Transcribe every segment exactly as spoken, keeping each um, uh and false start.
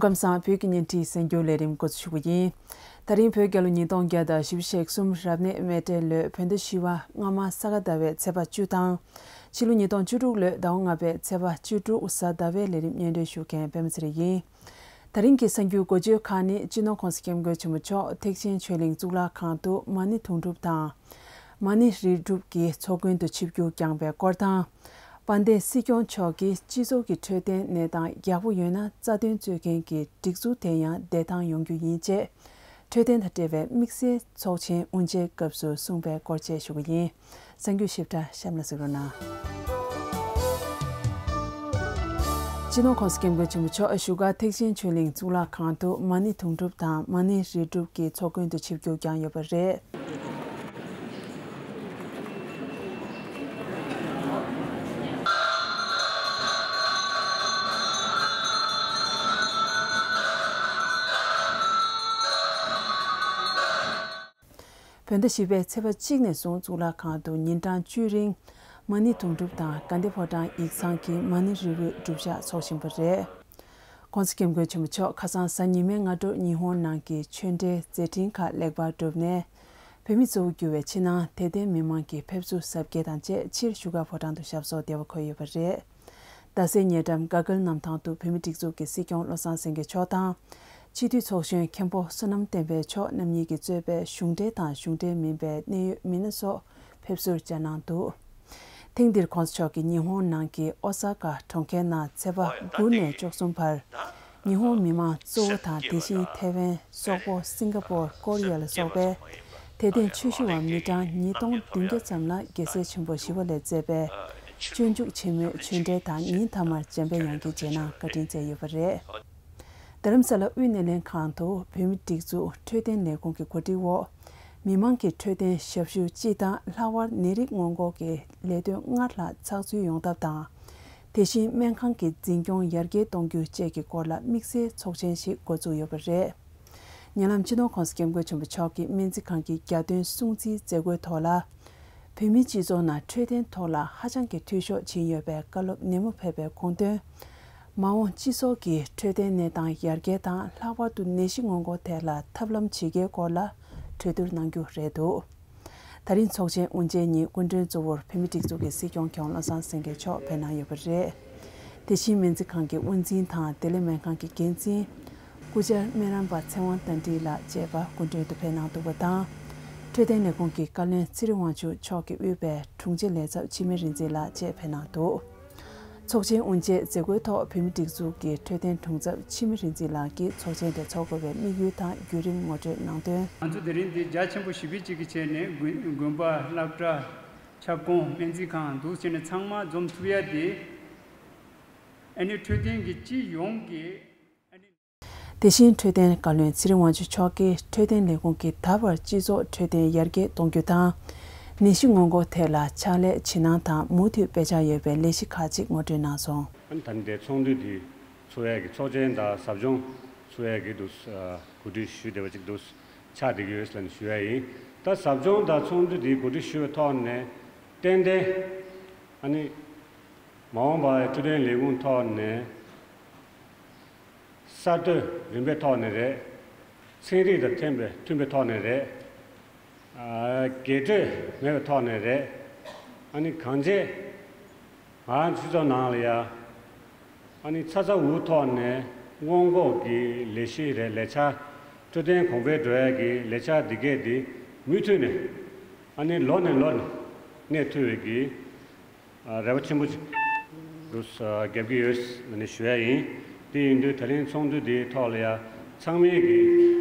ཁམས་བཟང་། བོད་ཀྱི་བརྙན་འཕྲིན་གསར་འགྱུར་ལས་རིམ་འགོ་འཛུགས་ཞུ་གི་ཡིན། ད་རིང་བོད་རྒྱལ་ལོ་ཉིས་སྟོང་བརྒྱ་དང་བཞི་བཅུ་ཞེ་གསུམ་རབ་གནས་མེ་སྤྲེལ་ལོའི་བོད་ཟླ་བཞི་པ་སྔ་མ་ས་ག་ཟླ་བའི་ཚེས་པ་བཅུ་དང་། ཕྱི་ལོ་ཉིས་སྟོང་བཅུ་དྲུག་ལོའི་ཟླ་བ་ལྔ་པའི་ཚེས་པ་བཅུ་དྲུག་གཟའ་ཟླ་བའི་ལས་རིམ་སྙན་སྒྲོན་ཞུ་མཁན་པད་མ་ཚེ་རིང་ཡིན། ད་རིང་གི་གསར་འགྱུར་འགོ་བརྗོད་ཁག་ནི། སྤྱི་ནོར་༸གོང་ས་༸སྐྱབས་མགོན་ཆེན་པོ་མཆོག་ཐེག་ཆེན་ཆོས་གླིང་གཙུག་ལག་ཁང་དུ་མ་ཎི་དུང་སྒྲུབ་དང་། མ་ཎི་རིལ་སྒྲུབ་ཀྱི་ཚོགས་མགོན་དུ་ཆིབས་བསྒྱུར་བསྐྱངས་པའི་སྐོར་དང་། དཔལ་ལྡན་སྲིད་སྐྱོང་མཆོག་གིས་སྤྱི་ཚོགས་ཀྱི་འཕྲོད་བསྟེན་གནས་སྟངས་ཡག་པོ་ཡོད་ན་རྩ་དོན་རྩོད་མཁན་གྱི་སྒྲིག་འཛུགས་དེ་ཡང་བདེ་ཐང་ཡོང་རྒྱུ་ཡིན་ཅེས། འཕྲོད་བསྟེན་དང་འབྲེལ་བའི་དམིགས་བསལ་ཚོགས་ཆེན་དབུ་འབྱེད་སྐབས་སུ་གསུངས་པའི་སྐོར་བཅས་ཞུ་གི་ཡིན། གསར་འགྱུར་ཞིབ་ཕྲ་གཤམ་ལ་གཟིགས་རོགས་གནང་། སྤྱི་ནོར་༸གོང་ས་༸སྐྱབས་མགོན་ཆེན་པོ་མཆོག་བཞུགས་སྒར་ཐེག་ཆེན་ཆོས་གླིང་གཙུག་ལག་ཁང་དུ་མ་ཎི་དུང་སྒྲུབ་དང་མ་ཎི་རིལ་སྒྲུབ་ཀྱི་ཚོགས་མགོན་དུ་ཆིབས་བསྒྱུར་བསྐྱངས་ཡོད་པ་རེད། བོད་ཟླ་བཞི་པའི་ཚེས་པ་གཅིག་ནས་བཟུང་གཙུག་ལག་ཁང་དུ་ཉིན་གྲངས་བཅུའི་རིང་མ་ཎི་དུང་སྒྲུབ་དང་དགའ་ལྡན་ཕོ་བྲང་ཡིག་ཚང་གི་མ་ཎི་རིལ་བུའི་སྒྲུབ་ཞག་འཚོགས་བཞིན་པ་རེད། ༸གོང་ས་༸སྐྱབས་མགོན་ཆེན་པོ་མཆོག་ཁ་སང་གཟའ་ཉི་མའི་སྔ་དྲོ་ཉི་ཧོང་ནང་གི་ཆོས་འབྲེལ་མཛད་འཕྲིན་ཁག་ལེགས་པར་གྲུབ་ནས། བོད་མི་གཙོ་བོ་གྱུར་བའི་ཕྱི་ནང་དད་ལྡན་མི་མང་གི་ཕེབས་བསུ་གཟབ་རྒྱས་དང་བཅས་ཕྱིར་བཞུགས་སྒར་ཕོ་བྲང་དུ་ཞབས་སོར་བདེ་བར་འཁོད་ཡོད་པ་རེད། རྡ་སའི་ཉེ་འགྲམ་དགའ་སྐལ་གནམ་ཐང་དུ་བོད་མིའི་སྒྲིག་འཛུགས་ཀྱི་སྲིད་སྐྱོང་བློ་བཟང་སེང་གེ་མཆོག་དང་། སྤྱི་འཐུས་ཚོགས་གཞོན་མཁན་པོ་བསོད་ནམས་བསྟན་འཕེལ་མཆོག་རྣམ་གཉིས་ཀྱིས་གཙོས་པའི་གཞུང་འབྲེལ་དང་གཞུང་འབྲེལ་མིན་པའི་གནད་ཡོད་མི་སྣ་སོགས་ཕེབས་བསུར་བཅར་གནང་འདུག་ཐེངས་འདིར་༸གོང་ས་མཆོག་གིས་ཉི་ཧོང་ནང་གི་ཨོ་ས་ཀ་གྲོང་ཁྱེར་ནང་ཚེས་པ་དགུ་ནས་བཅུ་གསུམ་བར། ཉི་ཧོང་མི་མང་གཙོ་བོ་དང་དེ་བཞིན་ཐའེ་ཝན། སོག་པོ། སིང་ག་པོར། ཀོ་རི་ཡ་ལ་སོགས་པའི་དད་ལྡན་ཆོས་ཞུ་བ་མི་གྲངས་ཉིས་སྟོང་བདུན་བརྒྱ་ཙམ་ལ་རྒྱལ་སྲས་ཆེན་པོ་ཞི་བ་ལྷས་མཛད་པའི་སྤྱོད་འཇུག་ཆེན་མོའི་ཆོས་འབྲེལ་དང་ཉིན་ཐ་མར་འཇམ་དཔལ་དབྱངས་ཀྱི་རྗེས་གནང་བཀའ་དྲིན་སྩལ་ཡོད་པ་རེད། རྡ་རམ་ས་ལ་དབུས་སྣེ་ལེན་ཁང་དུ་བོད་མིའི་སྒྲིག་འཛུགས་འཕྲོད་བསྟེན་ལས་ཁུངས་ཀྱི་གོ་སྒྲིག་འོག་མི་མང་གི་འཕྲོད་བསྟེན་ཞབས་ཞུ་སྤྱི་དང་ལྷག་པར་ནད་རིགས་སྔོན་འགོག་གི་ལས་དོན་སྔར་ལྷག་ཚགས་ཚུད་ཡོང་ཐབས་དང་། དེ་བཞིན་སྨན་ཁང་གི་འཛིན་སྐྱོང་ཡར་རྒྱས་གཏོང་རྒྱུ་བཅས་ཀྱི་སྐོར་ལ་དམིགས་བསལ་ཚོགས་ཆེན་ཞིག་འགོ་བཙུགས་ཡོད་པ་རེད། ཉེ་ལམ་སྤྱི་ནོར་༸གོང་ས་༸སྐྱབས་མགོན་ཆེན་པོ་མཆོག་གིས་སྨན་རྩིས་ཁང་གི་རྒྱ་སྟོན་སྲུང་བརྩིའི་མཛད་སྒོའི་ཐོག་ལ། བོད་མིའི་སྤྱི་ཚོགས་ནང་འཕྲོད་བསྟེན་ཐོག་ལ་ཧ་ཅང་གི་འཐུས་ཤོར་ཕྱིན་ཡོད་པའི་བཀའ་སློབ་ནན་མོ་ཕེབས་པའི་དགོངས་དོན། མ་འོངས་སྤྱི་ཚོགས་ཀྱི་འཕྲོད་བསྟེན་གནས་སྟངས་ཡར་རྒྱས་དང་ལྷག་པར་དུ་ནད་གཞི་སྔོན་འགོག་ཐད་ལ་ཐབས་ལམ་ཇི་དགེའི་སྐོར་ལ་གྲོས་བསྡུར་གནང་རྒྱུ་རེད་འདུག་ད་རིང་ཚོགས་ཆེན་དབུ་འབྱེད་ཉིན་སྐུ་མགྲོན་གཙོ་བོར་བོད་མིའི་སྒྲིག་འཛུགས་ཀྱི་སྲིད་སྐྱོང་མཁན་བློ་བཟང་སེང་གེ་མཆོག་ཕེབས་གནང་ཡོད་པ་རེད། དེ་བཞིན་སྨན་རྩིས་ཁང་གི་དབུ་འཛིན་དང་བདེ་ལེགས་སྨན་ཁང་གི་འགན་འཛིན། སྐུ་བཅར་སྨན་རམས་པ་ཚེ་དབང་རྟ་མགྲིན་ལགས་བཅས་པ་སྐུ་མགྲོན་དུ་ཕེབས་གནང་འདུག་པ་དང་། འཕྲོད་བསྟེན་ལས་ཁུངས་ཀྱི་བཀའ་བློན་ཚེ་རིང་དབང་ཕྱུག་མཆོག་གིས་དབུས་པའི་དྲུང་ཆེ་ལས་ཚབ་འཆི་མེད་རིག་འཛིན་ལགས་བཅས་ཕེབས་གནང་འདུག་ཚོགས་ཆེན་དབུ་འབྱེད་མཛད་སྒོའི་ཐོག་བོད་མིའི་སྒྲིག་འཛུགས་ཀྱི་འཕྲོད་བསྟེན་དྲུང་ཚབ་འཆི་མེད་རིག་འཛིན་ལགས་ཀྱིས་ཚོགས་ཆེན་དེ་འཚོགས་དགོས་པའི་དམིགས་ཡུལ་དང་བརྒྱུད་རིམ་ངོ་སྤྲོད་གནང་དོན། ང་ཚོ་དེ་རིང་འདི་རྒྱ་ཆེན་པོ་ཞི་བའི་གཅིག་གི་བྱས་ནས་དགོན་དགོན་པ། སློབ་གྲྭ། ཁྱབ་ཁོངས། སྨན་རྩིས་ཁང་འདུག་བྱས་ནས་ཚང་མ་འཛོམས་ཐུབ་ཡ་དེ་ཨ་ནི་འཕྲོད་བསྟེན་གྱི་སྤྱི་ཡོངས་ཀྱི་ཨ་ནི། དེ་བཞིན་འཕྲོད་བསྟེན་བཀའ་བློན་ཚེ་རིང་དབང་ཕྱུག་མཆོག་གིས་འཕྲོད་བསྟེན་ལས་ཁུངས་ཀྱིས་ད་བར་སྤྱི་ཚོགས་འཕྲོད་བསྟེན་ཡར་རྒྱས་གཏོང་རྒྱུ་དང་། ནད་གཞི་སྔོན་འགོག་ཐད་ལ་ཕྱག་ལས་བྱེད་སྣང་དང་མུ་མཐུད་སྤེལ་འཆར་ཡོད་པའི་ལས་གཞི་ཁག་ཅིག་ངོ་སྤྲོད་གནང་སོང་། ཨ་ནི་ད་ནི་དེ་ཚོགས་འདུ་དེ་ཚོགས་ཡས་ཀྱི་ཚོགས་ཆེན་དང་ཟབ་སྦྱོང་ཚོགས་ཡས་ཀྱི་འདུག་གོ་སྒྲིག་ཞུས་བསྡད་པ་ཅིག་འདུག་ཆགས་བསྡད་ཀྱི་ཡོད་ལབ་ནས་ཞུ་ཡ་ཡིན། ད་ཟབ་སྦྱོང་དང་ཚོགས་འདུ་དེ་གོ་སྒྲིག་ཞུ་བའི་ཐོག་ནས་ཏན་ཏན་ཨ་ནི་མ་འོངས་པའི་འཕྲོད་བསྟེན་ལས་ཁུངས་ཐོག་ནས། གསར་གཏོད་རིམ་པའི་ཐོག་ནས་རེད། ཚན་རིག་དང་མཐུན་པའི་མཐུན་པའི་ཐོག་ནས་རེད། ཨ། སྒེར་གཅོད་མེད་པའི་ཐོག་ནས་རེད། ཨ་ནི་གང་བྱས་ང་རང་ཚོའི་སྤྱི་ཚོགས་ནང་ལ་ཡ། ཨ་ནི་ཚ་ཚ་འུར་འུར་ཐོག་ནས་སྔོན་འགོག་གི་ལས་གཞི་རེད། ལས་འཆར། འཕྲོད་བསྟེན་གོང་འཕེལ་འགྲོ་ཡ་གི་ལས་འཆར་འདི་གས་འདི་མུ་མཐུད་ནས་ཨ་ནི་ལོ་ནས་ལོ་ནས་གནས་ཐུབ་པའི་གི་རེ་བ་ཆེན་པོ་ཅིག་རུ་བརྒྱབ་ཀྱི་ཡོད་ལབ་ནས་ཞུ་ཡ་ཡིན། དེ་ཡིན་དུས་ད་རིང་ཚོགས་འདུ་འདིའི་ཐོག་ལ་ཡ་ཚང་མས་ཀྱི་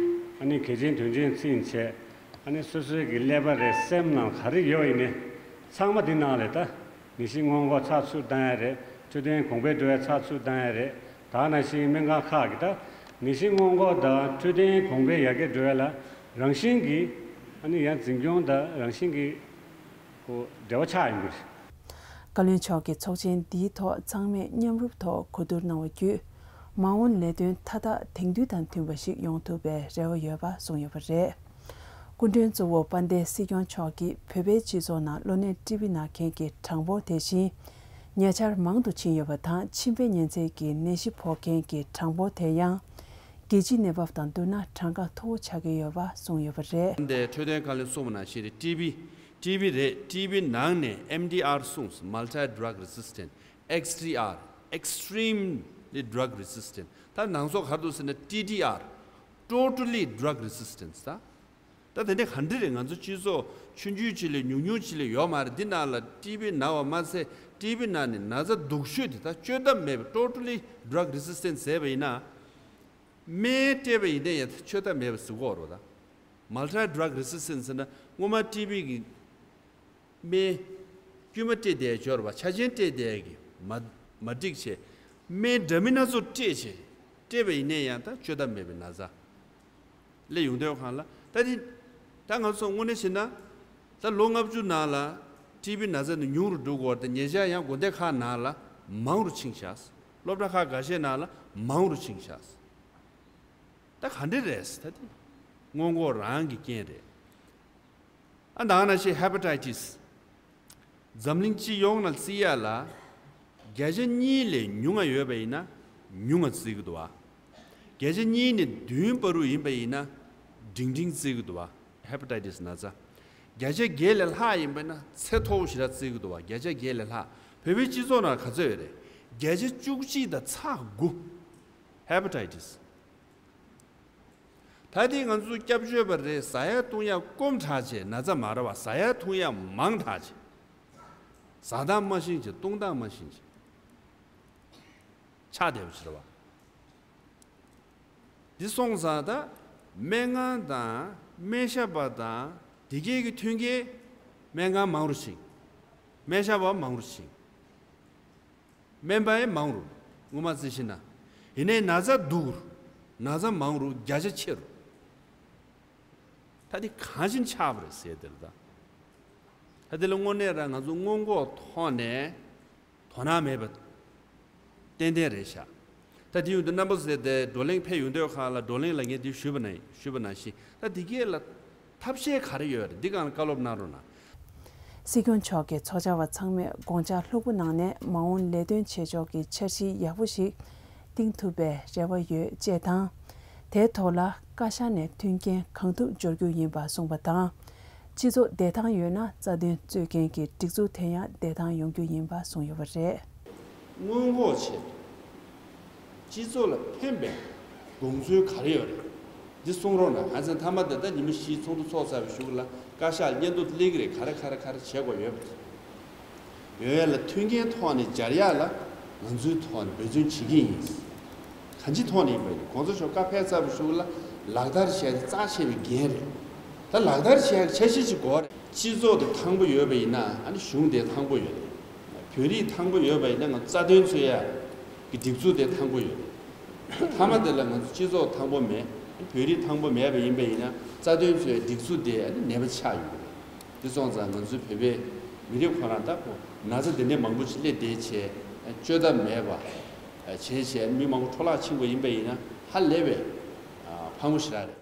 ཨ་ནི་གལ་ཆེན་དོན་ཆེན་ཚིག་བྱས། ཨ་ནི་སོ་སོའི་གི་ཀླད་པ་རེད། སེམས་ནང་ག་རེ་ཡོད་ཡིན་ནའི་ཚང་མ་འདི་ནང་ལ་ད་ནད་གཞི་སྔོན་འགོག་ཚགས་ཚུད་བཏང་ཡ་རེད། འཕྲོད་བསྟེན་གོང་འཕེལ་འགྲོ་ཡ་ཚགས་ཚུད་བཏང་ཡ་རེད། ད་ནང་བཞིན་སྨན་ཁང་ཁག་གི་ད་ནད་གཞི་སྔོན་འགོག་དང་འཕྲོད་བསྟེན་གོང་འཕེལ་ཡར་རྒྱས་འགྲོ་ཡ་ལ་རང་བཞིན་གྱི་ཨ་ནི་ཡང་འཛིན་སྐྱོང་དང་རང་བཞིན་གྱི་འབྲེལ་བ་ཆགས་ཡོང་གི་རེད། བཀའ་བློན་མཆོག་གིས་ཚོགས་ཆེན་འདིའི་ཐོག་ཚང་མས་མཉམ་རུབ་ཐོག་གོ་བསྡུར་གནང་བ་བརྒྱུད། མ་འོངས་ལས་དོན་མཐའ་དག་དེང་དུས་དང་མཐུན་པ་ཞིག་ཡོང་ཐུབ་པའི་རེ་བ་ཡོད་པ་གསུངས་ཡོད་པ་རེད། སྐུ་མགྲོན་གཙོ་བོ་དཔལ་ལྡན་སྲིད་སྐྱོང་མཆོག་གིས་བོད་པའི་སྤྱི་ཚོགས་ནང་གློ་ནད་ཊི་བི་ན་མཁན་གྱི་གྲངས་འབོར་དེ་བཞིན་ཉེ་ཆར་མང་དུ་ཕྱིན་ཡོད་པ་དང་། མཆིན་པའི་གཉན་ཚད་ཀྱི་ནད་གཞི་ཕོག་མཁན་གྱི་གྲངས་འབོར་དེ་ཡང་ རྒྱལ་སྤྱིའི་གནས་བབ་དང་བསྡུར་ན་གྲངས་ཀ་མཐོ་བོ་ཆགས་ཀྱི་ཡོད་པ་གསུངས་ཡོད་པ་རེད། འདི་འཕྲོད་བསྟེན་ཁང་ལས་གསུངས་པ་ནང་བཞིན་རེད། ཊི་བི། ཊི་བི་རེད། ཊི་བི་ནང་ནས་ཨེམ་ཌི་ཨར་གསུངས། Multi Drug Resistant། ཨེགས་ཌི་ཨར། Extremely Drug Resistant། ད་ནང་སོག་ག་རེ་འདུག་ཟེར་ན། ཊི་ཌི་ཨར། Totally Drug Resistant། ད། ད་དེ་འདྲ་ག་འདྲ་རེད། ང་ཚོ་སྤྱི་ཚོགས་ཆུང་ཆུང་ཅིག་ལས་ཉུང་ཉུང་ཅིག་ལས་ཡོད་མ་རེད། འདི་ནང་ལ་ཊི་བི་ན་བ་མ་ཚད། ཊི་བི་ནང་ནས་ན་ཚ་སྡུག་ཤོས་དེ་ད་བཅོས་ཐབས་མེད་པའི་Totally Drug Resistant་ཟེར་བ་ཡིན་ན། སྨན་སྤྲད་པ་ཡིན་ན་ཡང་ད་བཅོས་ཐབས་མེད་པ་ཟེར་གྱི་ཡོད་རེད། ད་Multi Drug Resistant་ཟེར་ན་སྔོན་མ་ཊི་བི་གི་སྨན་དཀྱུས་མ་སྤྲད་བསྡད་ཡོད་རེད་པ། ཆ་ཆེན་སྤྲད་བསྡད་ཀྱི་མ་མ་འགྲིག་བྱས། སྨན་འདྲ་མིན་སྣ་ཚོགས་སྤྲད་བྱས། སྤྲད་པ་ཡིན་ན་ཡང་ད་བཅོས་ཐབས་མེད་པའི་ན་ཚ་སླེབས་ཡོང་དུས་སྒང་ལ། ད་དེ་ད་ང་ཚོ་དངོས་གནས་བྱས་ན། ད་ལོ་ལྔ་བཅུ་ནང་ལ་ཊི་བི་ན་ཚ་ནི་ཉུང་རུ་འགྲོ་གི་ཡོད་རེད་དེ། ཉེ་ཆར་ཡང་དགོན་སྡེ་ཁག་ནང་ལ་མང་རུ་ཕྱིན་ཤག་སློབ་གྲྭ་ཁག་འགའ་ཤས་ནང་ལ་མང་རུ་ཕྱིན་ཤག་ད་ག་འདྲ་རེད། ད་དེ་སྔོན་འགོག་རང་གི་རྐྱེན་རེད། ཨ། ད་ག་ནང་བཞིན་Hepatitis། འཛམ་གླིང་སྤྱི་ཡོངས་ནང་བརྩི་ཡ་ལ་བརྒྱ་ཆ་གཉིས་ལས་ཉུང་ང་ཡོད་པ་ཡིན་ན་ཉུང་ང་བརྩི་གི་འདུག་པ། བརྒྱ་ཆ་གཉིས་ནས་བདུན་བར་དུ་ཡིན་པ་ཡིན་ན་འབྲིང་འབྲིང་བརྩི་གི་འདུག་པ། Hepatitis་ན་ཚ། བརྒྱ་ཆ་བརྒྱད་ལས་ལྷག་ཡིན་པ་ན་ཚད་མཐོ་བོ་ཞེ་དྲག་བརྩི་གི་འདུག་པ། བརྒྱ་ཆ་བརྒྱད་ལས་ལྷག་བོད་པའི་སྤྱི་ཚོགས་ནང་ག་ཚོད་ཡོད་རེད། བརྒྱ་ཆ་བཅུ་གཅིག་དང་ཚེག་དགུ། Hepatitis། ད་དེ་ང་ཚོ་སྐྱབས་བཅོལ་བ་རེད། ཟ་ཡ་བཏུང་ཡ་དཀོན་དྲགས་བྱས། ན་ཚ་མ་རེད་པ། ཟ་ཡ་འཐུང་ཡ་མང་དྲགས་བྱས། ཟ་སྟངས་མ་ཤེས་བྱས། བཏུང་སྟངས་མ་ཤེས་བྱས། ཆགས་བསྡད་པ་ཞིག་རེད་པ། འདི་སོང་ཙང་ད་སྨན་ཁང་དང་སྨན་ཞབས་པ་དང་དེ་གའི་གི་མཐུན་རྐྱེན། སྨན་ཁང་མང་རུ་ཕྱིན། སྨན་ཞབས་པ་མང་རུ་ཕྱིན། སྨན་པ་ཡང་མང་རུ། སྔོན་མ་བརྩིས་ན། ཡིན་ནའི་ན་ཚ་སྡུག་རུ། ན་ཚ་མང་རུ། བརྒྱ་ཆ་ཆེ་རུ། ད་འདི་གང་ཞིག་ཆགས་པ་རེད་ཟེར་དེ་རེད་ད། ད་འདི་ལ་དངོས་གནས་རང་ང་ཚོ་སྔོན་འགོག་ཐོག་ནས་དོ་སྣང་མེད་པ་ཏན་ཏན་རེད་ཤག་ད་དེ་ཡོང་དུས་རྣམ་པ་ཚོ་དེ་བགྲོ་གླེང་ཕེབས་ཡོང་དུས་སྒང་ལ། བགྲོ་གླེང་ལ་ངས་འདི་ཞུས་པ་ནང་ཞུས་པ་ནང་བཞིན། ད་འདི་གས་ལ་ཐབས་ཤེས་ག་རེ་ཡོད་རེད། འདི་སྒང་ལ་བཀའ་སློབ་གནང་རོགས་གནང་། སྲིད་སྐྱོང་མཆོག་གིས་ཚོགས་བཅར་བ་ཚང་མས་དགོངས་འཆར་ལྷུག་པོ་གནང་ནས་མ་འོངས་ལས་དོན་བྱེད་ཕྱོགས་ཀྱི་འཆར་གཞི་ཡག་པོ་ཞིག་བཏིང་ཐུབ་པའི་རེ་བ་ཡོད་ཅེས་དང་། དེའི་ཐོག་ལ་བཀའ་ཤག་ནས་མཐུན་རྐྱེན་གང་ཐུབ་སྦྱོར་རྒྱུ་ཡིན་པ་གསུངས་པ་དང་། སྤྱི་ཚོགས་བདེ་ཐང་ཡོད་ན་རྩ་དོན་རྩོད་མཁན་གྱི་སྒྲིག་འཛུགས་དེ་ཡང་བདེ་ཐང་ཡོང་རྒྱུ་ཡིན་པ་གསུངས་ཡོད་པ་རེད། སྔོན་འགོག་ཆེད་སྤྱི་ཚོགས་ལ་ཕན་པའི་དགོངས་ཚུལ་ག་རེ་ཡོད་རེད། འདི་གསུང་རོགས་གནང་། ང་ཚོ་མཐའ་མ་དེ་ད་ཉི་མ་བཞིའི་ཚོགས་འདུ་ཚོགས་ཚར་བའི་གཞུག་ལ་བཀའ་ཤག་སྙན་ཐོ་སླེབས་ཀྱི་རེད། ག་རེ་ག་རེ་ག་རེ་བྱེད་དགོས་ཡོད་པ་རེད། ཡོད་ཡ་ལ་མཐུན་རྐྱེན་ཐོག་ནས་སྦྱར་ཡ་ལ་ང་ཚོའི་ཐོག་ནས་འབད་བརྩོན་བྱེད་ཀྱི་ཡིན། གང་ཅིའི་ཐོག་ནས་ཡིན་པ་ཡིན། གོང་ས་མཆོག་བཀའ་ཕེབས་ཚར་བའི་གཞུག་ལ་ལག་བསྟར་བྱས་ཏེ་རྩ་ཆེ་བའི་འགན་རེད། ད་ལག་བསྟར་བྱས་འཆར་གཞི་ཅིག་དགོས་རེད། སྤྱི་ཚོགས་དེ་ཐང་པོ་ཡོད་པ་ཡིན་ན་ཨ་ནི་གཞུང་དེ་ཐང་པོ་ཡོད་རེད། བོད་རིགས་ཐང་པོ་ཡོད་པ་ཡིན་ན་ང་ཚོ་རྩ་དོན་རྩོད་ཡ་གི་སྒྲིག་འཛུགས་དེ་ཐང་པོ་ཡོད་རེད། མཐའ་མ་དེ་ལ་ང་ཚོ་སྤྱི་ཚོགས་ཐང་པོ་མེད། བོད་རིགས་ཐང་པོ་མེད་པ་ཡིན་པ་ཡིན་ན་རྩ་དོན་རྩོད་ཡ་སྒྲིག་འཛུགས་དེ་ཨ་ནི་ནད་པ་ཆགས་ཡོང་གི་རེད། དེ་སོང་ཙང་ང་ཚོའི་བོད་པའི་མི་རིགས་ཁོ་རང་ད་ཁོ་ན་ཚ་དེ་འདྲའི་མང་པོ་ཞིག་སླེབས་བསྡད་བྱས་བཅོས་ཐབས་མེད་པ་བྱས་བྱས་མི་མང་པོ་འཕྲོ་བརླག་ཕྱིན་པ་ཡིན་པ་ཡིན་ན་ཧ་ལས་པའི་ཕངས་པོ་ཞེ་དྲག་རེད།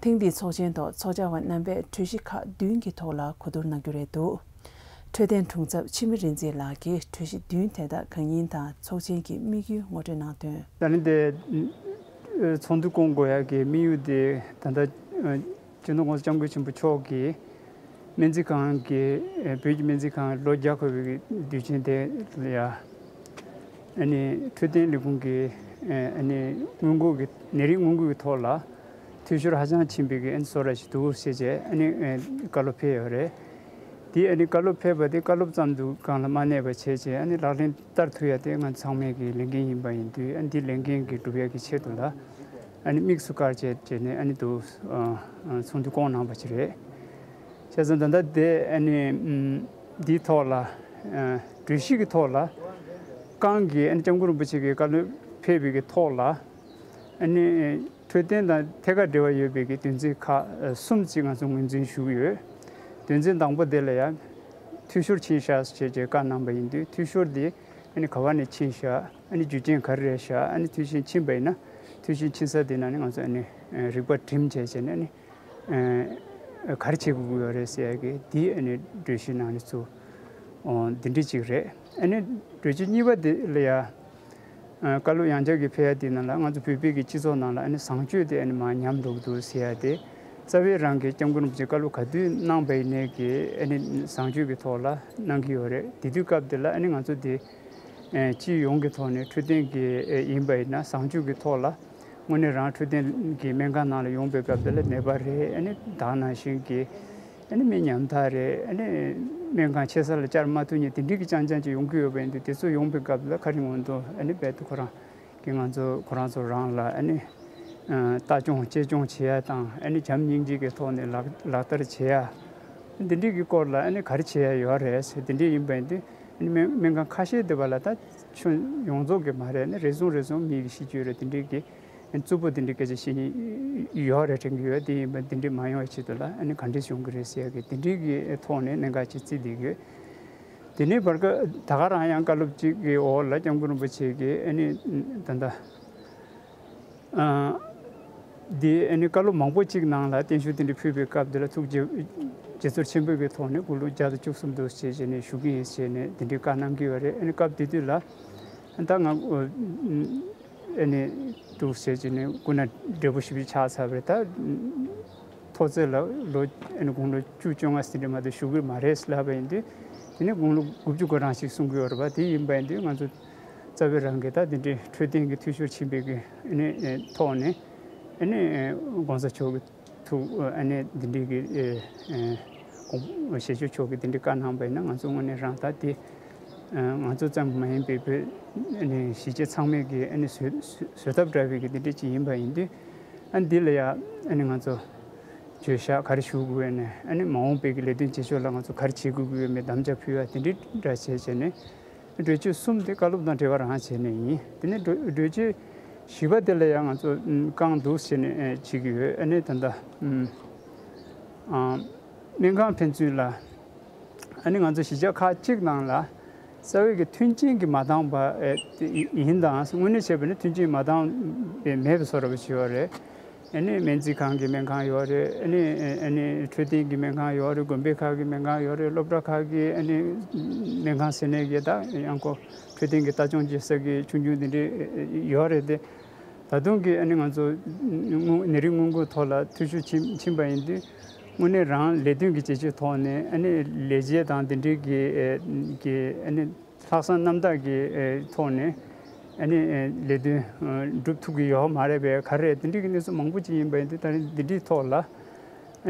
ཐེངས་འདིའི་ཚོགས་ཆེན་ཐོག་ཚོགས་བཅར་བ་རྣམ་པས་གྲོས་གཞི་ཁག་བདུན་གྱི་ཐོག་ལ་གོ་བསྡུར་གནང་རྒྱུ་རེད་འདུག་འཕྲོད་བསྟེན་དྲུང་ཚབ་འཆི་མེད་རིག་འཛིན་ལགས་ཀྱིས་གྲོས་གཞི་བདུན་དེ་དག་གང་ཡིན་དང་ཚོགས་ཆེན་གྱི་དམིགས་ཡུལ་ངོ་སྤྲོད་གནང་དོན། ད་ནི་དེ་ཚོགས་འདུ་བསྐོང་དགོས་ཡག་གི་དམིགས་ཡུལ་དེ་ད་ལྟ་སྤྱི་ནོར་༸གོང་ས་༸སྐྱབས་མགོན་ཆེན་པོ་མཆོག་གིས་སྨན་རྩིས་ཁང་གི་བོད་ཀྱི་སྨན་རྩིས་ཁང་ལོ་བརྒྱ་འཁོར་བའི་དུས་ཆེན་དེ་ལ་ཡ། ཨ་ནི་འཕྲོད་བསྟེན་ལས་ཁུངས་ཀྱི་ཨ་ནི་སྔོན་འགོག་གི་ནད་རིགས་སྔོན་འགོག་གི་ཐོག་ལ་འཐུས་ཤོར་ཧ་ཅང་ཕྱིན་པའི་གི་ཨ་ནི་བཟོ་འདྲ་ཞིག་འདུག་ཟེར་བྱས་ཨ་ནི་བཀའ་སློབ་ཕེབས་ཡོད་རེད། དེ་ཨ་ནི་བཀའ་སློབ་ཕེབས་པ་དེ་བཀའ་སློབ་ཙམ་དུ་སྒང་ལ་མ་གནས་པ་བྱས་བྱས་ཨ་ནི་ལག་ལེན་བསྟར་ཐུབ་ཡ་དེ་ང་ཚང་མའི་གི་ལས་འགན་ཡིན་པ་ཡིན་དུས་ཨ་ནི་དེ་ལས་འགན་གི་སྒྲུབ་ཡ་གི་ཆེད་དུ་ལ་ཨ་ནི་དམིགས་སུ་བཀར་བྱས་བྱས་ནས་ཨ་ནི་འདུག་ཚོགས་འདུ་བསྐོང་གནང་པ་ཞིག་རེད། བྱས་ཙང་ད་ལྟ་དེ་ཨ་ནི་འདིའི་ཐོག་ལ་གྲོས་གཞི་གི་ཐོག་ལ་གང་གི་ཨ་ནི་སྐྱབས་མགོན་རིན་པོ་ཆེ་གི་བཀའ་སློབ་ཕེབས་པའི་གི་ཐོག་ལ་ཨ་ནི་འཕྲོད་བསྟེན་དང་ཐད་ཀར་འབྲེལ་བ་ཡོད་པའི་གི་དོན་ཚན་ཁག་གསུམ་ཅིག་ང་ཚོ་ངོས་འཛིན་ཞུ་གི་ཡོད། དོན་ཚན་དང་པོ་དེ་ལ་ཡང་འཐུས་ཤོར་ཕྱིན་ཤག་ཅེས་བཀའ་གནང་པ་ཡིན་དུས་འཐུས་ཤོར་དེ་ཨ་ནི་ག་བ་ནས་ཕྱིན་ཤག་ཨ་ནི་རྒྱུ་རྐྱེན་ག་རེ་རེད་ཤག་ཨ་ནི་འཐུས་ཤོར་ཕྱིན་པ་ཡིན་ན་འཐུས་ཤོར་ཕྱིན་ས་དེ་ནང་ནས་ང་ཚོ་ཨ་ནི་རིག་པ་སྒྲིམ་བྱས་བྱས་ནས་ཨ་ནི། ག་རེ་བྱེད་དགོས་ཀྱི་ཡོད་རེད་ཟེར་ཡ་གི་འདི་ཨ་ནི་གྲོས་གཞི་ནང་ནས་ཚུར་འདི་འདྲ་ཅིག་རེད། ཨ་ནི་གྲོས་གཞི་གཉིས་པ་འདི་ལ་ཡ་ བཀའ་སློབ་ཡང་བསྐྱར་གྱི་ཕེབས་ཡ་དེ་ནང་ལ་ང་ཚོ་བོད་པའི་གི་སྤྱི་ཚོགས་ནང་ལ་ཨ་ནི་བཟང་སྤྱོད་དེ་ཨ་ནི་མར་ཉམས་འགྲོ་གི་འདུག་ཟེར་ཡ་དེ། རྩ་བའི་རང་གི་སྐྱབས་མགོན་རིན་པོ་ཆེ་བཀའ་སློབ་ག་དུས་གནང་པ་ཡིན་ནའི་གི་ཨ་ནི་བཟང་སྤྱོད་ཀྱི་ཐོག་ལ་གནང་གི་ཡོད་རེད། དེ་དུས་སྐབས་དེ་ལ་ཨ་ནི་ང་ཚོ་དེ་སྤྱི་ཡོངས་ཀྱི་ཐོག་ནས་འཕྲོད་བསྟེན་གྱི་ཡིན་པ་ཡིན་ན་བཟང་སྤྱོད་ཀྱི་ཐོག་ལ་དངོས་གནས་རང་འཕྲོད་བསྟེན་གྱི་སྨན་ཁང་ནང་ལ་ཡོང་པའི་སྐབས་དེ་ལ་ནད་པ་རེད། ཨ་ནི་ད་ག་ནང་བཞིན་གྱི་ཨ་ནི་མི་ཉམ་ཐག་རེད། ཨ་ནི་སྨན་ཁང་ཆེ་ས་ལ་བཅར་མ་ཐུབ་མཁན་དེ་འདྲའི་གི་རྐྱང་རྐྱང་ཅིག་ཡོང་གི་ཡོད་པ་ཡིན་དུས་དེ་ཚོ་ཡོང་པའི་སྐབས་ལ་ཁ་རི་ངོ་འདུག་ཨ་ནི་རྦད་དེ་ཁོ་རང་གི་ང་ཚོ་ཁོ་རང་ཚོ་རང་ལ་ཨ་ནི་ལྟ་སྐྱོང་གཅེས་སྐྱོང་བྱེད་ཡ་དང་ཨ་ནི་བྱམས་སྙིང་རྗེ་གི་ཐོག་ནས་ལག་ལག་བསྟར་བྱེད་ཡ་འདི་འདྲའི་གི་སྐོར་ལ་ཨ་ནི་ག་རེ་བྱེད་ཡ་ཡོད་རེད་ཟེར་དེ་འདྲའི་ཡིན་པ་ཡིན་དུས་ཨ་ནི་སྨན་སྨན་ཁང་ཁ་ཤས་དེ་བ་ལ་ད་ཁྱོན་ཡོངས་རྫོགས་ཀྱི་མ་རེད། ཨ་ནི་རེ་ཟུང་རེ་ཟུང་མི་གི་ཤི་བཅོས་རེད། དེ་འདྲའི་གི་རྩུབ་པོ་དེ་འདྲའི་སྐད་ཆ་བཤད་མཁན་ཡོད་རེད་དྲན་གྱི་ཡོད། དེ་ཡིན་པ་དེ་འདྲའི་མ་ཡོང་བའི་ཆེད་དུ་ལ་ཨ་ནི་ག་འདྲས་བྱུང་གི་རེད་ཟེར་ཡ་གི་དེ་འདྲའི་གི་ཐོག་ནས་གནད་འགག་ཅིག་བརྩིས་བསྡད་ཀྱི་ཡོད། དེ་ནས་བར་སྐབས་ད་ག་རང་ཡང་བཀའ་སློབ་ཅིག་གི་འོག་ལ་སྐྱབས་མགོན་རིན་པོ་ཆེ་གིས་ཨ་ནི་ད་ལྟ་ཨ་འདི་ཨ་ནི་བཀའ་སློབ་མང་པོ་ཅིག་ནང་ལ་བརྟན་བཞུགས་དེ་འདྲ་ཕུལ་བའི་སྐབས་དེ་ལ་ཐུགས་རྗེ་རྗེ་བཙུན་ཆེན་པོ་གི་ཐོག་ནས་དགུང་ལོ་བརྒྱ་དང་བཅུ་གསུམ་དུ་བྱས་བྱས་ནས་བཞུགས་ཀྱི་ཡིན་ཟེར་ནས་དེ་འདྲའི་བཀའ་གནང་གི་ཡོད་རེད། ཨ་ནི་སྐབས་དེ་དུས་ལ་ད་ང་ཨ་ནི་འདུག་ཟེར་བྱས་ནས་སྐུ་ན་བགྲེས་པོ་ཞེ་པོ་ཆགས་ཚར་བ་རེད། ད་མཐོ་ཚད་ལ་ལོ་ཨ་ནི་དགུང་ལོ་བཅུ་བཅོ་ལྔ་ཟིན་འདྲ་མ་གཏོགས་བཞུགས་ཀྱི་མ་རེད་ལབ་པ་ཡིན་དུས་དེ་ནས་དགུང་ལོ་དགུ་བཅུ་གོ་གྲངས་ཤིག་གསུང་གི་ཡོད་རེད་པ། དེ་ཡིན་པ་ཡིན་དུས་ང་ཚོ་རྩ་བའི་རང་གི་ད་དེ་འདྲའི་འཕྲོད་བསྟེན་གྱི་འཐུས་ཤོར་ཕྱིན་པའི་གི་ཨ་ནི་ཐོག་ནས་ཨ་ནི་༸གོང་ས་མཆོག་གི་ཐུགས་ཨ་ནི་འདི་འདྲའི་གི་ཨེ་ཨེ་དགོངས་ཞེ་ཆོག་ཆོག་གི་འདི་འདྲའི་བཀའ་གནང་བ་ཡིན་ན་ང་ཚོ་དངོས་གནས་རང་ད་དེ་ཨ་ང་ཚོ་ཙམ་མ་ཡིན་པའི་བོད་ཨ་ནི་གཞིས་བྱེས་ཚང་མས་གི་ཨ་ནི་བཟོད་བཟོད་ཐབས་བྲལ་བའི་གི་འདི་འདྲ་ཅིག་ཡིན་པ་ཡིན་དུས་ཨ་འདི་ལ་ཡ་ཨ་ནི་ང་ཚོ་བརྗོད་བྱ་ག་རེ་ཞུ་དགོས་ཡོད་ནས་ཨ་ནི་མ་འོངས་པའི་གི་ལས་དོན་བྱེད་ཕྱོགས་ལ་ང་ཚོ་ག་རེ་བྱེད་དགོས་ཀྱི་ཡོད་མེད་དམ་བཅའ་ཕུལ་བ་དེ་འདྲའི་འདྲ་བྱས་བྱས་ནས། གྲོས་ཆོད་གསུམ་དེ་བཀའ་སློབ་དང་འབྲེལ་བ་རང་བྱས་ནས་ཡིན། དེ་ནས་གྲོས་གྲོས་ཆོད་བཞི་པ་དེ་ལ་ཡང་ང་ཚོ་ཨུམ་བསྐང་འདུག་བྱས་ནས་ཨེ་བྱེད་ཀྱི་ཡོད། ཨ་ནི་ད་ལྟ་ཨུམ་ཨ་སྨན་ཁང་ཕན་ཚུན་ལ་ཨ་ནི་ང་ཚོ་གཞིས་ཆགས་ཁག་ཅིག་ནང་ལ་རྩ་བའི་གི་མཐུན་རྐྱེན་གྱིས་མ་འདང་བ་ཨེ་ཡིན་དང་དངོས་གནས་བྱས་པ་ནི་མཐུན་རྐྱེན་མ་འདང་བའི་མེད་པའི་བཟོ་འདྲ་པོ་ཞིག་ཡོད་རེད། ཨ་ནི་སྨན་རྩིས་ཁང་གི་སྨན་ཁང་ཡོད་རེད། ཨ་ནི་ཨ་ནི་འཕྲོད་བསྟེན་གྱི་སྨན་ཁང་ཡོད་རེད། དགོན་པའི་ཁག་གི་སྨན་ཁང་ཡོད་རེད། སློབ་གྲྭ་ཁག་གི་ཨ་ནི་སྨན་ཁང་ཟེར་ནས་ཀྱི་ད་ཡང་ཁོ་འཕྲོད་བསྟེན་གྱི་ལྟ་སྐྱོང་བྱེད་ས་གི་ཆུང་ཆུང་འདི་འདྲ་ཡོད་རེད་དེ། ད་དུང་གི་ཨ་ནི་ང་ཚོ་སྔོན་ནད་རིགས་སྔོན་འགོག་ཐོག་ལ་འཐུས་ཤོར་ཕྱིན་ཕྱིན་པ་ཡིན་དུས་དངོས་གནས་རང་ལས་དོན་གྱི་བྱེད་ཕྱོགས་ཐོག་ནས་ཨ་ནི་ལས་བྱེད་དང་འདི་འདྲའི་གི་ཨ་གི་ཨ་ནི། ལྷག་བསམ་རྣམ་དག་གི་ཨེ་ཐོག་ནས་ཨ་ནི་ཨེ་ལས་དོན་ཨ་སྒྲུབ་ཐུབ་ཀྱི་ཡོད་མ་རེད་པས། ག་རེ་དེ་འདྲའི་གི་གནས་ཚུལ་མང་པོ་ཅིག་ཡིན་པ་ཡིན་དུས་ད་རིང་འདི་འདྲའི་ཐོག་ལ་ཨ་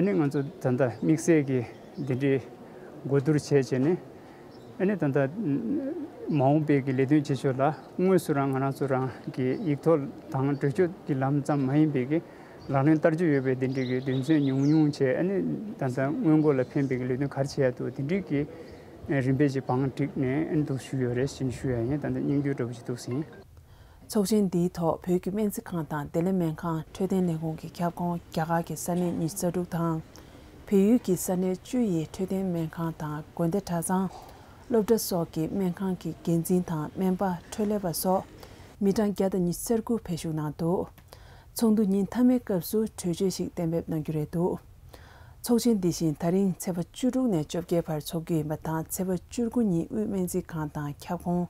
ནི་ང་ཚོ་ད་ལྟ་དམིགས་བསལ་གྱི་འདི་འདྲའི་གོ་བསྡུར་བྱས་བྱས་ནས་ཨ་ནི་ད་ལྟ་མ་འོངས་པའི་གི་ལས་དོན་བྱེད་ཕྱོགས་ལ་དངོས་སུ་རང་ང་རང་ཚོ་རང་གི་ཡིག་ཐོག་དང་གྲོས་ཆོད་ཀྱི་ལམ་ཙམ་མ་ཡིན་པའི་གི་ལག་ལེན་བསྟར་རྒྱུ་ཡོད་པའི་དེ་འདྲའི་གི་དོན་ཚན་ཉུང་ཉུང་བྱས། ཨ་ནི་ད་ལྟ་སྔོན་འགོག་ལ་ཕན་པའི་གི་ལས་དོན་ག་རེ་བྱེད་ཡ་འདུག་དེ་འདྲའི་གི་རིམ་པས་ཅིག་བང་བསྒྲིགས་ནས་ཨ་ནི་འདུག་ཞུ་ཡོད་རེད་ཟེར་ནས་ཞུ་ཡ་ཡིན། ད་ལྟ་སྙན་སྒྲོན་འདྲ་པོ་ཅིག་འདུག་ཟིན། ཚོགས་ཆེན་འདིའི་ཐོག་བོད་ཀྱི་སྨན་རྩིས་ཁང་དང་བདེ་ལེགས་སྨན་ཁང་འཕྲོད་བསྟེན་ལས་ཁུངས་ཀྱི་ཁྱབ་ཁོངས་རྒྱ་གར་གྱི་ས་གནས་ཉི་ཤུ་རྩ་དྲུག་དང་། བལ་ཡུལ་གྱི་ས་གནས་བཅུ་ཡི་འཕྲོད་བསྟེན་སྨན་ཁང་དང་དགོན་སྡེ་གྲྭ་ཚང་། སློབ་གྲྭ་སོགས་ཀྱི་སྨན་ཁང་གི་འགན་འཛིན་དང་སྨན་པ་འཕྲོད་ལས་པ་སོགས་མི་གྲངས་བརྒྱ་དང་ཉི་ཤུ་རྩ་དགུ་བར་ཞུགས་གནང་འདུག་ཚོགས་འདུ་ཉིན་མཐའ་མའི་སྐབས་སུ་གྲོས་ཆོད་ཞིག་གཏན་འབེབས་གནང་རྒྱུ་རེད་འདུག་ཚོགས་ཆེན་འདི་བཞིན་ད་རིང་ཚེས་པ་བཅུ་དྲུག་ནས་བཅོ་བརྒྱད་བར་འཚོགས་རྒྱུ་ཡིན་པ་དང་། ཚེས་པ་བཅུ་དགུ་ཉིན་དབུས་སྨན་རྩིས་ཁང་དང་ཁྱབ་ཁོངས་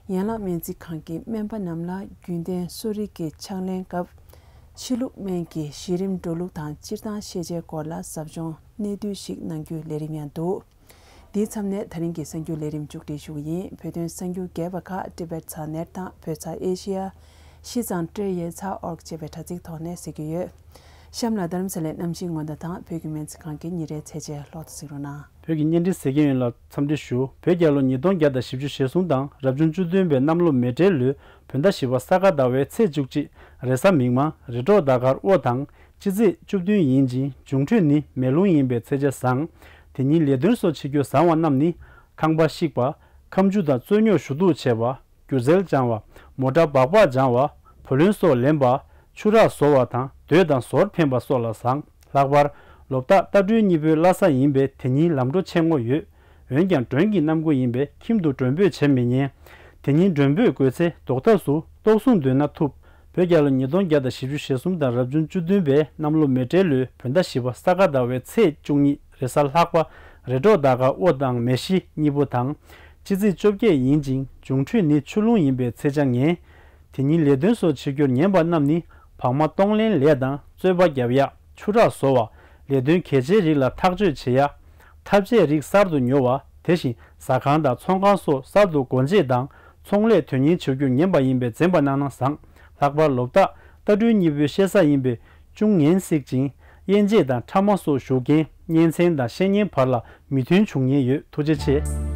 ཡན་ལག་སྨན་རྩིས་ཁང་གི་སྨན་པ་རྣམས་ལ་རྒྱུན་ལྡན་གསོ་རིག་གི་ཕྱག་ལེན་སྐབས་ཕྱི་ལུགས་སྨན་གྱི་གཞི་རིམ་འགྲོ་ལུགས་དང་སྤྱིར་བཏང་ཤེས་བྱའི་སྐོར་ལ་ཟབ་སྦྱོང་གནད་བསྡུས་ཤིག་གནང་རྒྱུའི་ལས་རིམ་ཡང་འདུག་འདིའི་མཚམས་ནས་ད་རིང་གི་གསར་འགྱུར་ལས་རིམ་མཇུག་སྒྲིལ་ཞུ་གི་ཡིན། བོད་དོན་གསར་འགྱུར་རྒྱས་པ་ཁག་ཊི་བེཊ་ས་ནེཊ་དང་བོད་ཚ་ཨེ་ཤི་ཡ། ཤི་ཙང་ཊི་ཡེ་ཚ་ཨོར་ཅེས་པའི་དྲ་ཚིགས་ཐོག་ནས་གཟིགས་ཀྱི་ཡོད། གཤམ་ལ་རྡ་རམ་ས་ལའི་གནམ་གཤིས་སྔོན་བརྡ་དང་བོད་ཀྱི་སྨན་རྩིས་ཁང་གི་ཉིན་རེའི་ཚད་ཆེན་ཀློག་དང་གཟིགས་རོགས་གནང་། བོད་ཀྱི་བརྙན་འཕྲིན་གཟིགས་མཁན་ཡོངས་ལ་འཚམས་འདྲི་ཞུ། བོད་རྒྱལ་ལོ་ཉིས་སྟོང་བརྒྱ་དང་བཞི་བཅུ་ཞེ་གསུམ་དང་རབ་བྱུང་བཅུ་བདུན་པའི་གནམ་ལོ་མེ་སྤྲེལ་ལོའི་བོད་ཟླ་བཞི་པ་ས་ག་ཟླ་བའི་ཚེས་བཅུ་གཅིག་རེས་གཟའ་མིག་དམར་རེས་གྲོགས་ཟླ་སྐར་དབོ་དང་སྤྱི་ཚེས་བཅུ་བདུན་ཡིན་ཅིང་འབྱུང་འཕྲོད་ནི་མེ་རླུང་ཡིན་པས་ཚེས་ཆ་བཟང་། དེ་ཉིན་ལས་དོན་སོགས་བྱེད་རྒྱུ་བཟང་བ་རྣམས་ནི་ཁང་པ་བཤིག་པ། ཁ་མཆུ་དང་རྩོད་རྙོག་ཞུ་གཏུག་བྱེད་པ། སྒྱུ་རྩལ་སྦྱང་བ། མོ་ཊ་སྦག་སྦག་སྦྱང་བ། བུ་ལོན་སོགས་ལེན་པ། ཆུ་རགས་བཟོ་བ་དང་སྡོད་དང་ཟོར་འཕེན་པ་སོགས་ལ་བཟང་། ལྷག་པར་ལོ་རྟགས་རྟ་སྦྲུལ་གཉིས་པོའི་བླ་གཟའ་ཡིན་པས་དེ་ཉིན་ལམ་འགྲོ་ཆེན་མོ་ཡོད། འོན་ཀྱང་མགྲོན་གྱི་གནམ་སྒོ་ཡིན་པས་ཁྱིམ་དུ་མགྲོན་འབོད་བྱེད་མི་ཉན། དེ་ཉིན་མགྲོན་འབོད་དགོས་ཚེ་རྡོག་ཐབས་སུ་ཏོག་གཟུངས་འདོན་ན་ཐུབ། བོད་རྒྱལ་ལོ་ཉིས་སྟོང་བརྒྱ་དང་བཞི་བཅུ་ཞེ་གསུམ་དང་རབ་བྱུང་བཅུ་བདུན་པའི་གནམ་ལོ་མེ་སྤྲེལ་ལོའི་བོད་ཟླ་བཞི་པ་ས་ག་ཟླ་བའི་ཚེས་བཅུ་གཉིས་རེས་གཟའ་ལྷག་པ་རེས་གྲོགས་ཟླ་སྐར་དབོ་དང་མེ་བཞི་གཉིས་པོ་དང་། སྤྱི་ཚེས་བཅོ་བརྒྱད་ཡིན་ཅིང་འབྱུང་འཕྲོད་ནི་ཆུ་རླུང་ཡིན་པས་ཚེས་ཆ་ངན། དེ་ཉིད་ལས་དོན་སོགས་བྱེད་རྒྱུར་ཉན་པ་རྣམས་ནི། བག་མ་གཏོང་ལེན་ལས་དང་རྩོད་པ་རྒྱབ་ཡག་ཆུ་རགས་བཟོ་བ། ལས་དོན་གལ་ཆེའི་རིགས་ལ་ཐག་གཅོད་བྱེད་ཡ། འཐབ་ཆས་རིགས་གསར་དུ་ཉོ་བ། དེ་བཞིན་ཟ་ཁང་དང་ཚོང་ཁང་སོགས་གསར་དུ་སྒོ་འབྱེད་དང་ཚོང་ལས་དོན་གཉེར་བྱེད་རྒྱུར་ཉན་པ་ཡིན་པས་འཛེམ་པ་གནང་ན་བཟང་། ལྷག་པར་ལོ་རྟགས་རྟ་སྦྲུལ་གཉིས་པོའི་བཤད་ས་ཡིན་པས་ཅུང་ངན་སྲིད་ཅིང་། དབྱེ་འབྱེད་དང་ཕྲ་མ་སོགས་ཞུགས་རྐྱེན་གཉེན་ཚན་དང་བཤེས་གཉེན་བར་ལ་མི་མཐུན་འབྱུང་ཉེན་ཡོད། ཐུགས་རྗེ་ཆེ།